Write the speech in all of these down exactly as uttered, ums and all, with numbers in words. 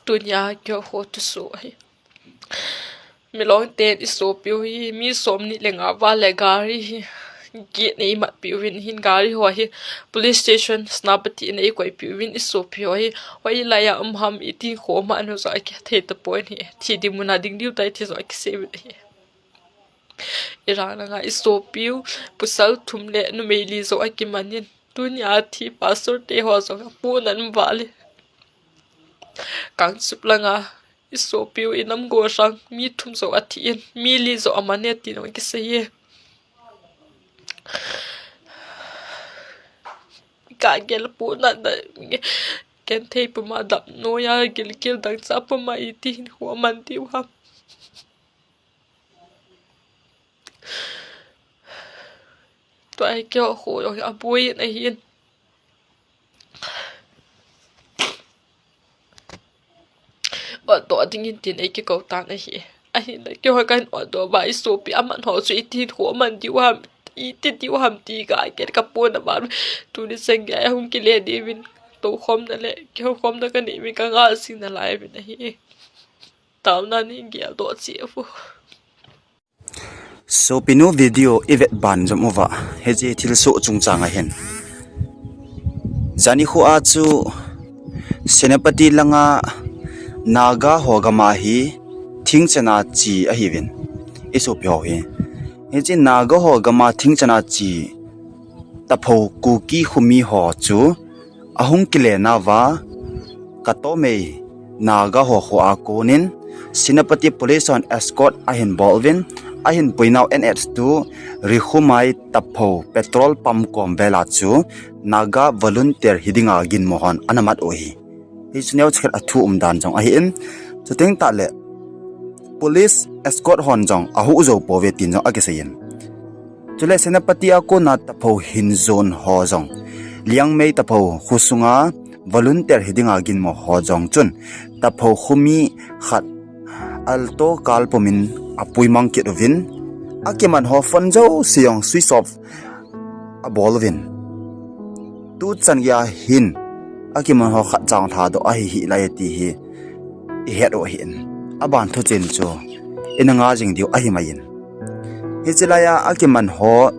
Tunia keiho thusoh hi, Milong ten i sopiu hi mi som ni le nga val le gari hi gate nei matpiu vin hin, gari ho hi police station Senapati nei koipiu vin i sopiu hi. Hoilai a um ham, iti kho ma anu jo a kithei tapon hi. Thi ding muna ding diu tai ti jo a kisei vin hi. Irang langa i sopiu pasal thum le numei li jo a kimanin, tunia thi pastor te ho jo a pon an vale. Kangchup langa i sopiu i nam go sang mi thum jo a thi in, mi li jo a mane ti nong kisei e. Ka gel pon na da, ken thei puma dap noya gilkel dangcha puma iti hin kho man diu ham. Tua hi keiho kho jong hi aboi in ahin. Otdoh dingin tin ei kikou tan ahi. Ahinla keiho kahin otdoh uva i sopi aman ho chu iti hin kho man diu ham, iti diu ham ti ka ken ka pon a ban. Tuni chan gei a hung kile diuvin, toukhomna le kihoukhomna kanei uvin ka ngalsing nalai uvin ahi. Taona nei geldoh cheh uvo. Sopinu video i vet ban jom uva, hiche thilsoh chungchang ahin. Jani kho a chu Senapati langa Naga ho gama hi thingchana chi ahiuvin, i sopi ho hi. Hiche Naga ho gama thingchana chi Taphou Kuki khomi ho chu ahung kile nauva, Katomei Naga ho kho a konin Senapati Police hon escort ahin bol uvin, ahin puinau N H two Rikhumai Taphou petrol pump kom vela chu Naga volunteer hidinga ginmo hon ana mat u ahi. Hichu neocha khat a thu umdan jong ahin, chuteng tahle police escort hon jong ahuh jou pouve tin jong akiseiyin. Chule Senapati a kona Taphou Hinjon ho jong, Liangmei Taphou khosunga volunteer hidinga ginmo ho jong chun Taphou khomi khat Alto car pumin apuimang kit uvin, akiman ho phone jouse jong switch off abol uvin. Tuchan geiya hin akiman ho khat chang lhadoh ahi hih lai ti hi i het u ahin. Aban thuchen chu ina ngai jing diu ahi maiyin. Hiche laiya akiman ho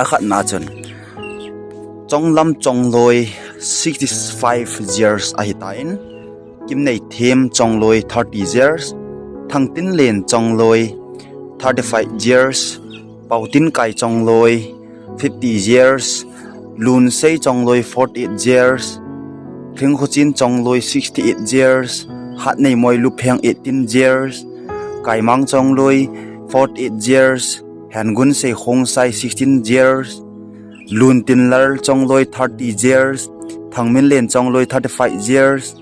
akhatna chun Chonglam Chongloi sixty-five years ahitan, Kimneithem Chongloi thirty years, Thangtinlen Chongloi thirty-five years, Pautinkai Chongloi fifty years, Lunsei Chongloi forty-eight years, Lhingkhochin Chongloi sixty-eight years, Hatneimoi Lupheng eighteen years, Kaimang Chongloi forty-eight years, Hengunsei Khongsai sixteen years, Luntinlal Chongloi thirty years, Thangminlen Chongloi thirty-five years,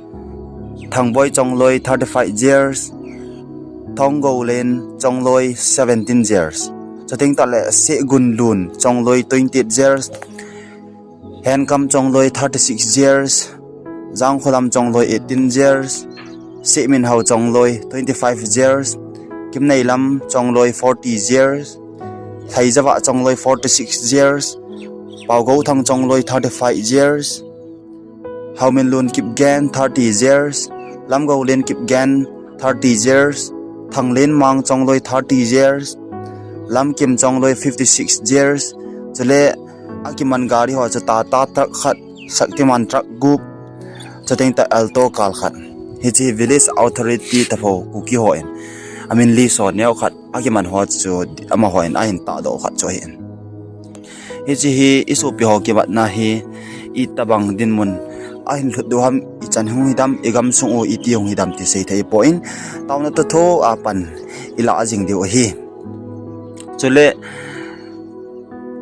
Thangboi Chongloi thirty-five years, Thonggoulen Chongloi seventeen years. Chuteng tahle Sehgunlun Chongloi twenty-eight years, Henkam Chongloi thirty-six years, Jangkholam Chongloi eighteen years, Sehminhao Chongloi twenty-five years, Kimneilam Chongloi forty years, Lhaijava Chongloi forty-six years, Paogouthang Chongloi thirty-five years, Haominlun Kipgen thirty years, Lamgoulen Kipgen thirty years, Thanglenmang Chongloi thirty years, Lamkim Chongloi fifty-six years, chule akiman gari ho chu Tata truck khat, Shaktiman truck gup, chuteng tah Alto car khat. Hiche village authority Taphou Kuki hon amin list ho neokhat akiman ho chu amahon ahin tahdoh khat chu ahin. Hiche hi i sopi ho kimatna hi itobang dinmun ahin lhut diu ham, ichan hung hidam, igamsung u iti hung hidam ti seithei poi, taona toh tho a pan ilah jing diu ahi. Chule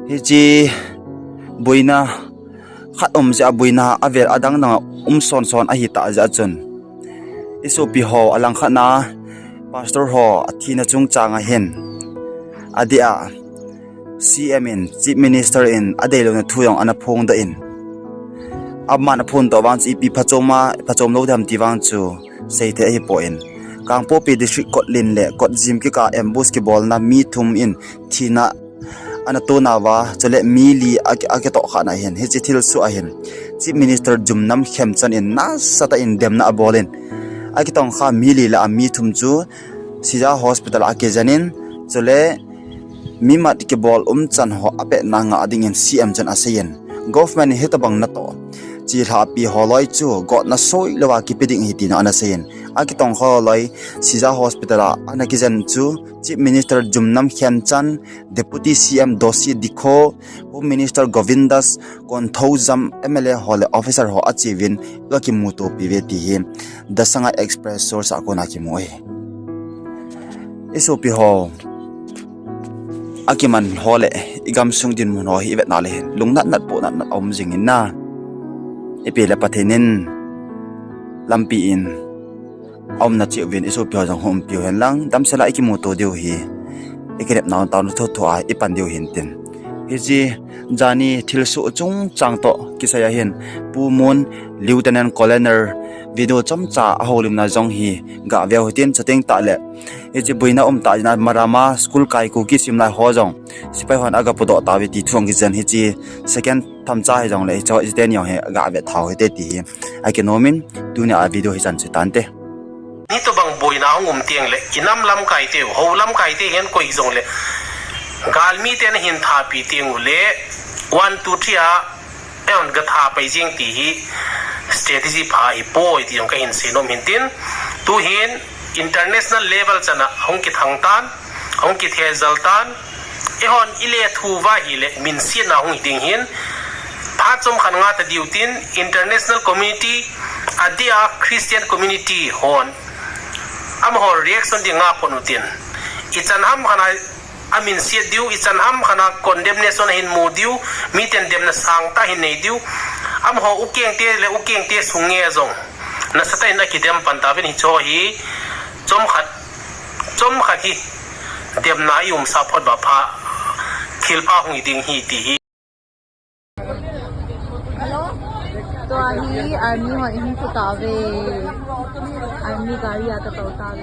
hiche boina khat um jeh a boina avel adang dang a um son son ahitah jeh a chun i sopi ho alangkhat na pastor ho athina chungchang a hin adeh a C M in, Chief Minister in adeilouna thu jong ana phongdoh in, aman aphondoh vang chu ipi phachom a, phachom lou ding ham ti vang chu seithei ahipoi. Kangpokpi District kotlen le kotjim kikah ambush kibolna mi thum in thina ana tonauva, chule mi li a, akitohkhahna ahin, hiche thilsoh ahin Chief Minister Yumnam Khemchand in nasatah in demna abolin, Akitongkha mi li le mi thum chu Sija Hospital a akijen in, chule mimat kibol umchan ho apetna ngah dingin C M chun aseiyin, government in hitobang natoh chilhahpi holoi chu gotna soilouva kipe ding ahi tina anaseiyin. Akitongkha holoi Sija Hospital a ana kijen chu Chief Minister Yumnam Khemchand, Deputy C M Doshi Dikho, Home Minister Govindas Konthoujam, M L A ho le officer ho acheuvin akimutopi uve ti hi The Sangai Express source a kona kimu ahi. Isopi ho, akiman ho le igamsung dinmun ho hi ivetna le hin lungnatnat pohnatnat aum jingin na, ipi le Pathen in lampi in aumna cheh uvin isopi ho jong hung umpiu henlang, damsela ikimuto diu hi, ikinepna taona thotho a ipan diu hintin. Hiche jani thilsoh chungchang toh kisai ahin, Pu Mun, Lieutenant Colonel, video chomcha ahoulimna jong hi gaveu hitin, chuteng tahle hiche boina umtah jeh in Marama school kai Kuki simlai ho jong sepai hon agapodoh tauve ti thu jong kijen, hiche second themcha hijongle hiche teni jong hi gave thau hite ti hi akinomin, tunia video hichan chu tante. Hitobang boina hung um tengle inam lamkaite, hou lamkaite hin koi jongle galmite nahin thapi tengule one two three a eihon gatha pai jeng ti hi strategy pha ahipoi ti jong kahin seinom hintin, tuhin international level chana hung kithang tan, hung kithejal tan, eihon ilethuva hile minsetna hung hiding hin, phat chomkhat nga tadiu tin international community, adeh a Christian community hon amaho reaction ding ngaphot utin, ichan hamkhat a aminset diu, ichan hamkhat a condemnation ahin mu diu, miten demna sangtah ahin nei diu, amaho ukengte le ukengte sunge jong nasatah in akidem pan tauvin, hicheho hi chomkhat, chomkhat hi demna iumsah phot uva pha, thilpha hung hiding ahi ti hi. Tua hi army hon ahung tou tauve. Army gari a tou tauve.